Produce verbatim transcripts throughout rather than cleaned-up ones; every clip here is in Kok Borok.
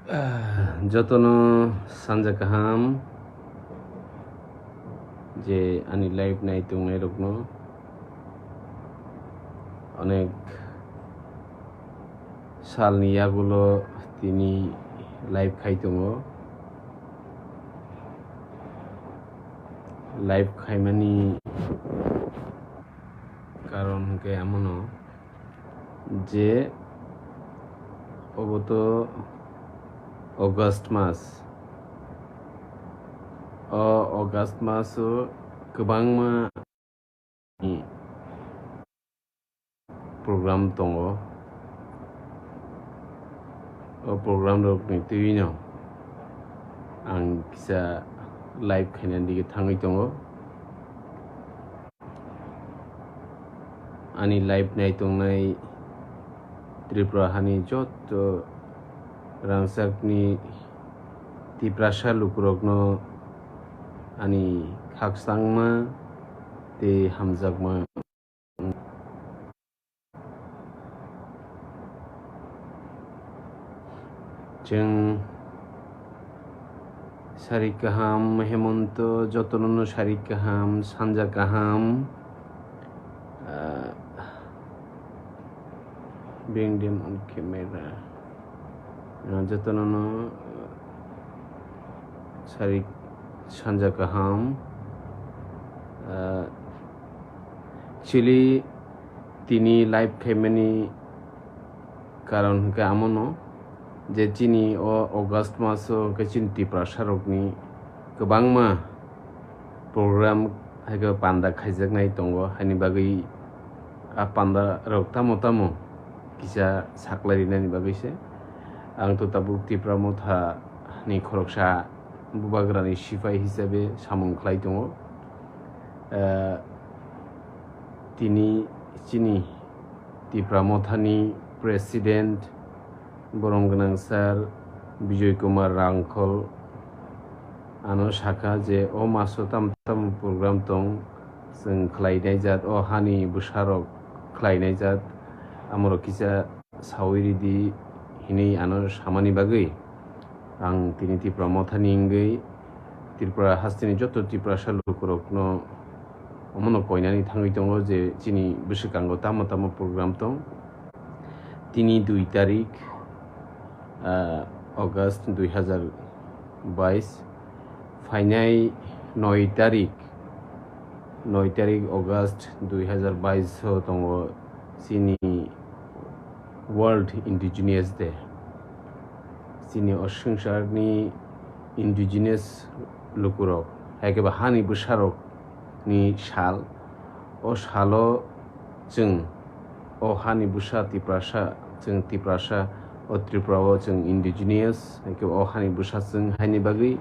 Ah, jotono sanja kaham, je ani live nai tongnai rokno onek salni yagulo tini live khai tongo. Live khaimani karon hwnkhe amono je obo to August mas. O August maso kwbangma program tongo. O program rokni twino ang kisa live khainani dige thangwi tongo. Ani live nai tongnai Tripura hani joto rangchakni Tiprasa lukurokno ani khakchangma tei hamjakma. Chwng sari kaham, Hemonto, jotono no sari kaham, sanja kaham. Ah, bring them on camera. Ah, jotono no, ah, sari sanja kaham. Ah, actually, tini live khaimani karon hwnkhe amono je chini o August maso hwnkhe chini Tiprasa rokni kwbangma program haikhe panda khaijaknai tongo, haini bagwi a panda rok tamo tamo kisa saklai rinani bagwi se. Ang to tabuk Tipra Motha ni khoroksa bubagrani sipai hisabe samung khlai tongo. Eh, tini chini Tipra Mothani President borom gwnang sir Bijoy Kumar Rangkhol ano sakha je o maso tam tam program tong, chwng khlainai jat, o hani bwsarok khlainai jat, amorok kisa sawi ridi hinwi ano samani bagwi ang tini Tipra Mothani wngwi Tripura hasteni joto Tiprasa lukurokno omono koinani thangwi tongo je chini bwswkango tamo tamo program tong. Tini dui tarik, ah, August dui hazar bais, phainai noi tarik, noi tarik August dui hazar bais o tongo chini World Indigenous Day. Chini o swngcharni indigenous lukurok, haikhe ba hani bwsarokni sal. O salo chwng o hani bwsa Tiprasa, chwng Tiprasa, o Tripura o chwng indigenous, haikhe o hani bwsa chwng haini bagwi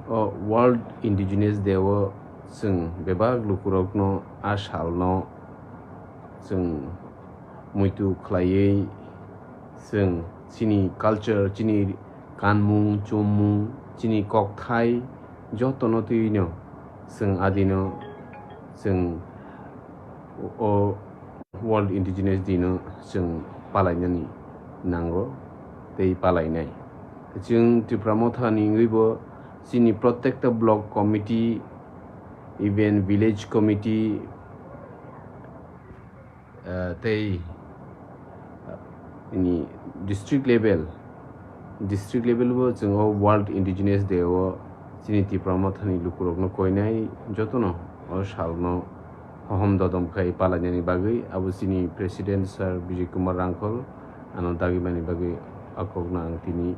o World Indigenous Day o chwng bebak lukurokno a salno chwng muitu khlaiwi chwng chini culture, chini kanmung, chummung, chini kokthai jotono twiwino chwng adino chwng o World Indigenous Day no chwng palainani nango tei palainai. Chwng Tipra Motha ni wngwi bo chini protekta block committee, even village committee, ah, tei, ah, ini district level, district level bo chwng o World Indigenous Day o chini Tipra Mothani lukurokno koinai jotono o salno hohom dodom khai palainani bagwi abo chini President Sir Bijay Kumar Rangkhol ano dagimani bagwi a kokno ang tini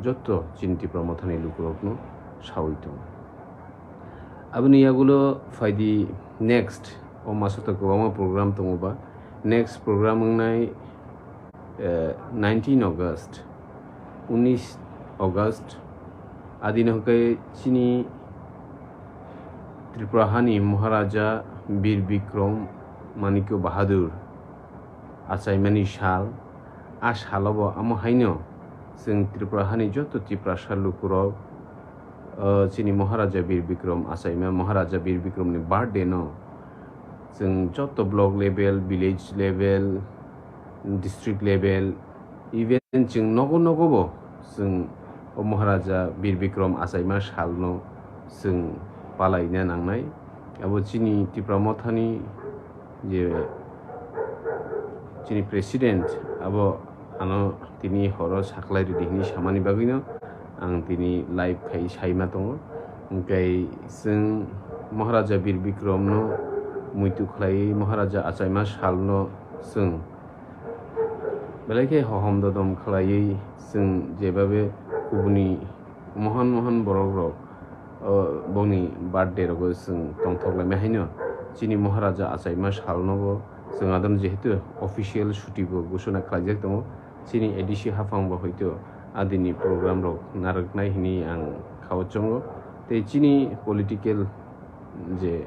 joto chini Tipra Mothani lukurokno sawi tongo. Aboni yagulo phaidi next, o maso to kwbangma program tongo ba. Next program wngnai, eh, nineteen August, unis August, adino hwnkhe chini Tripura hani Maharaja Bir Bikram Manikya Bahadur achaimani sal. A salo bo amo haino chwng Tripura hani joto Tiprasa lukurok, o, chini Maharaja Bir Bikram achaima, Maharaja Bir Bikramni birthday no chwng joto block level, village level, district level, even chwng nogo nogo bo chwng o Maharaja Bir Bikram achaima salno chwng palaina nangnai. Abo chini Tipra Mothani je chini president, abo ano tini horo saklai ridi hini samani bagwino ang tini live khai saima tongo. Hwnkhe chwng Maharaja Bir Bikramno muitu khlaiwi Maharaja achaima salno chwng belai khe hohom dodom khlaiwi chwng jebabe kubuni mohon mohon borok rok, o, bongni birthday rogo chwng tongthok laimai haino chini Maharaja achaima salnobo chwng adon jehetu official suti bo gusuna khlaijak tongo. Chini A D C haphang bo hoito adini program rok narwknai hini ang khao chongo. Tei chini political je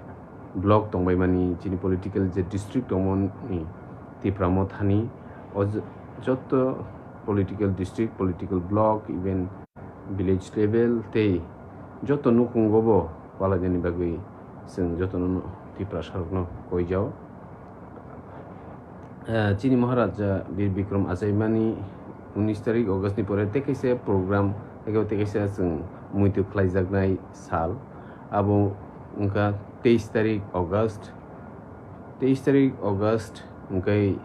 block tongbaimani, chini political je district tongmani Tipra Mothani, o j-, jotto political district, political block, even village level tei jotto nukhungo bo palainani bagwi chwng jotono Tiprasarokno koijao. Eh, chini Maharaja Bir Bikram achaimani unis tarik August ni pore tei kaisa program, tei kaisa chwng muitu khlaijaknai sal. Abo wngkha teis tarik August. Teis tarik August wngkhe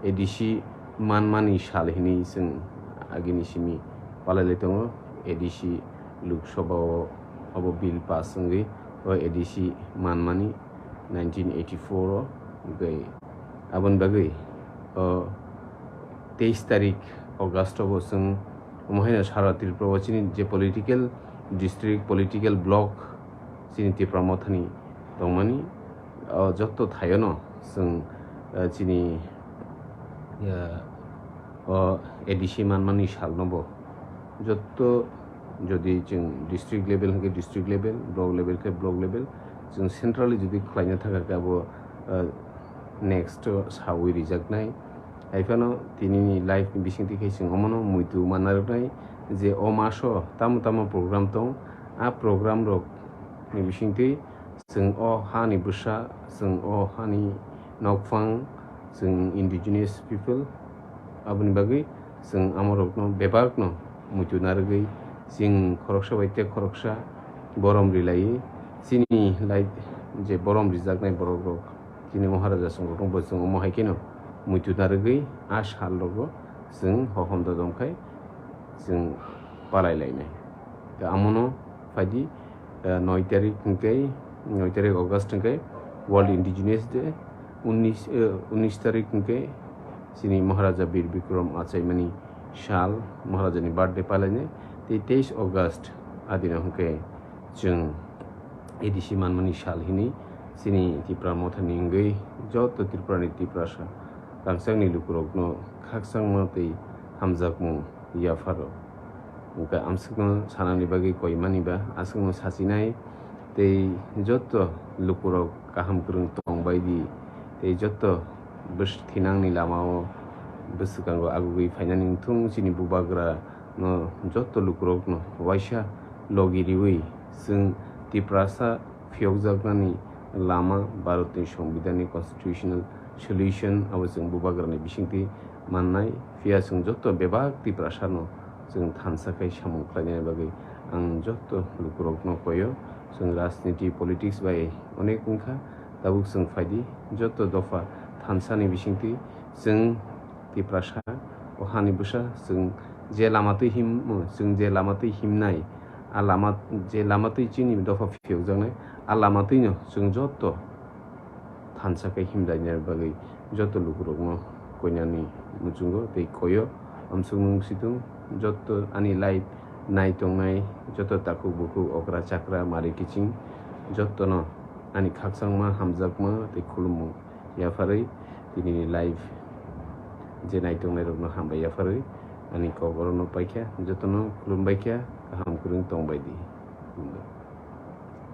A D C manmani sal hinwi chwng agini simi palailai tongo. A D C Lok Sabha o abo bill pass wngwi o A D C manmani nineteen eighty-four o, wngkhe aboni bagwi o teis tarik August o bo chwng omo haino sara Tripura o chini je political district, political block chini Tipra Mothani tongmani, o jotto thaiono chwng, eh, chini, eh, o A D C manmani salno bo jotto, jodi chwng district level hwnkhe district level, block level khe block level, chwng centrally jodi khlaina thangkha khe abo, eh, next o sawi rijaknai. Haiphano tinini live ni bisingtwi khe chwng omono muitu manna rwnai je o maso tamo tamo program tong, a program rok ni bisingtwi chwng o hani bwsa, chwng o hani nokphang, chwng indigenous people, aboni bagwi chwng amorokno bebakno muitu narwgwi chwng khoroksa bai tei khoroksa borom rilaiwi chini lai je borom rijaknai borok rok chini Maharaja songrokno bo chwng omo hai kheno muitu narwgwi a sal rogo chwng hohom dodom khai chwng palai lainai. Tei amono phaidi, eh, noi tarik hwnkhe, noi tarik August hwnkhe World Indigenous Day, unis, eh, unis tarik hwnkhe chini Maharaja Bir Bikram achaimani sal, Maharajani birthday palainai, tei teis August adino hwnkhe chwng A D C manmani sal hinwi chini Tipra Mothani wngwi joto Tripurani Tiprasa rangchakni lukurokno khakchangma tei hamjakmung yapharo. Hwnkhe amsukno sanani bagwi koimani ba aswkno sachinai tei joto lukurok kaham kwrwng tongbaidi tei joto bwswk thinangni lamao bwswkango agugwi phainani wngthung chini bubagra no joto lukurokno waisa logi riwi chwng Tiprasa phiyokjaknani lama Bharatni Songbidanni constitutional solution abo chwng bubagrani bisingtwi mannai. Phiya chwng joto bebak Tiprasano chwng thansa khai samung khlainani bagwi ang joto lukurokno koyo. Chwng rajniti politics bai onek wngkha, tabuk chwng phaidi joto dopha thansani bisingtwi chwng Tiprasa o hani bwsa chwng je lama twi him, chwng je lama twi himnai, a lama, je lama twi chini dopha phiyokjaknai, a lama twino chwng joto thansa khe himlaina bagwi joto lukurokno koinani muchungo tei koyo. Amsukmung situng joto ani live nai tongnai joto takhuk bukhuk okra chakra mari kiching jotono ani khakchangma hamjakma tei khulumung yapharwi tinini live je nai tongnairokno hambai yapharwi ani kok orono paikha, jotono khulumbaikha, kaham kwrwng tongbaidi.